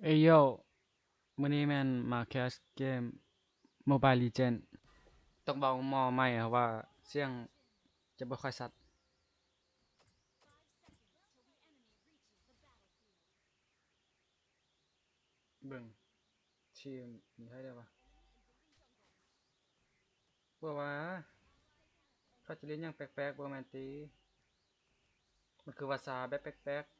ເອໂຢ ມື້ນີ້ແມ່ນມາແຄສເກມ Mobile Legend ຕ້ອງເບົາໝໍ້ໃໝ່ ເພາະວ່າສຽງຈະບໍ່ຄ່ອຍຊັດ. ເບິ່ງ ທີມມີໃຜແດ່ວະ? ບໍ່ວ່າ ເຂົາຈະຫຼິ້ນຫຍັງແປກໆ ບໍ່ແມ່ນຕິ? ມັນຄືວ່າຊາແບບແປກໆ.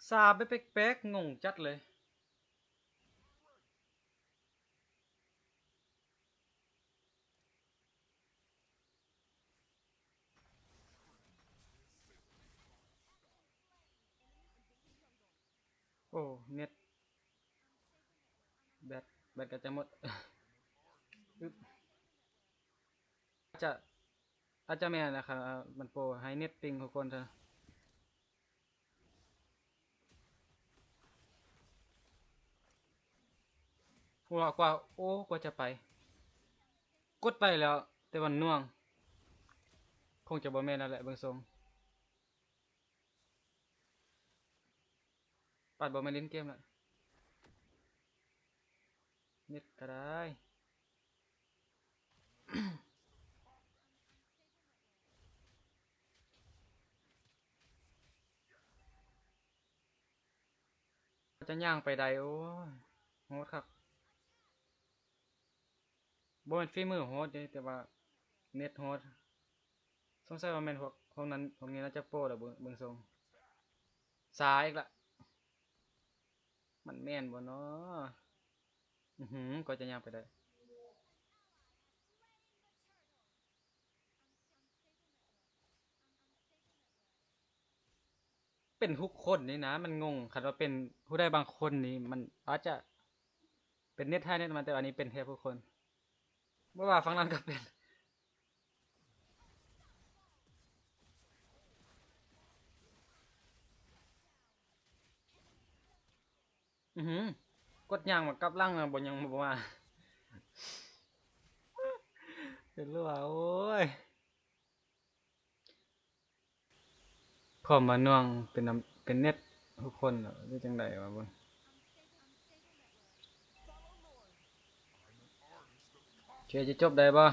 ຊາແບບແປກໆ ງົງຈັດເລີຍ. ໂອ້ ເນັດ ແບັດ ແບັດກໍຈະໝົດ. ອາດຈະ ອາດຈະແມ່ນນະຄັບ ມັນໂປໃຫ້ເນັດປິງທຸກຄົນເທື່ອ. ຫົວກວ່າ ໂອ້ ກວ່າຈະໄປ ກົດໄປແລ້ວ ແຕ່ວ່າໜ່ວງ ຄົງຈະບໍ່ແມ່ນແລ້ວແຫຼະ ເບິ່ງຊົງ. ປາດບໍ່ແມ່ນຫຼິ້ນເກມລະ ເນັດກໍໄດ້. ຈະຍ່າງໄປໃດ ໂອ້ຍ ໂຫດຄັກ. ບໍ່ແມ່ນຝີມືໂຫດເດ້ ແຕ່ວ່າເນັດໂຫດ. ສົງໄສວ່າແມ່ນພວກ ພວກນັ້ນ ພວກນີ້ໜ້າຈະໂປແລ້ວ ເບິ່ງ ເບິ່ງຊົງ. ຊ້າອີກລະ ມັນແມ່ນບໍ່ນໍ? ອືຫື ກໍຈະຍ່າງໄປໄດ້. ເປັນທຸກຄົນນີ້ນະ ມັນງົງ. ຄັນວ່າເປັນຜູ້ໃດບາງຄົນນີ້ ມັນອາດຈະເປັນເນັດໃຫ້ເນັດມັນ ແຕ່ວ່ານີ້ເປັນແທບທຸກຄົນ. ບໍ່ວ່າຝັ່ງນັ້ນກໍເປັນ. ອືຫື ກົດຍ່າງມາກັບຫຼັງ ບໍ່ ຍັງບໍ່ມາ. ເປັນຫຼືວ່າ ໂອ້ຍ ຄວາມວ່າໜ່ວງເປັນນຳ ເປັນເນັດທຸກຄົນ ຫຼືຈັ່ງໃດວະເບິ່ງ. ເຄ ຈະຈົບໄດ້ບໍ່?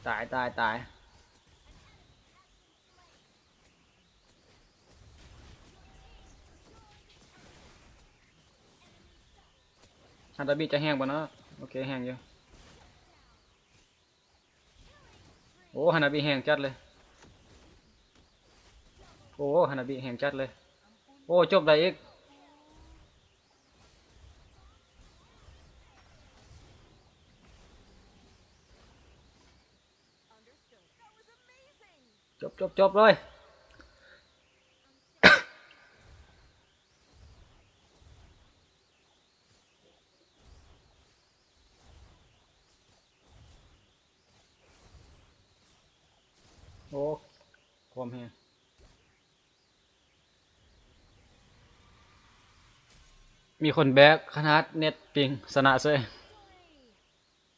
ຕາຍ ຕາຍ ຕາຍ. ຮານາບິຈະແຮງບໍ່ເນາະ? ໂອເຄ ແຮງຢູ່. ໂອ້ ຮານາບິແຮງຈັດເລີຍ. ໂອ້ ຮານາບິແຮງຈັດເລີຍ. ໂອ້ ຈົບໄດ້ອີກ. ຈົບ ຈົບ ຈົບເລີຍ. ໂອ້ ຄວາມແຮງ ມີຄົນແບກຂະໜາດເນັດປິງ ຊະນະເສີຍ.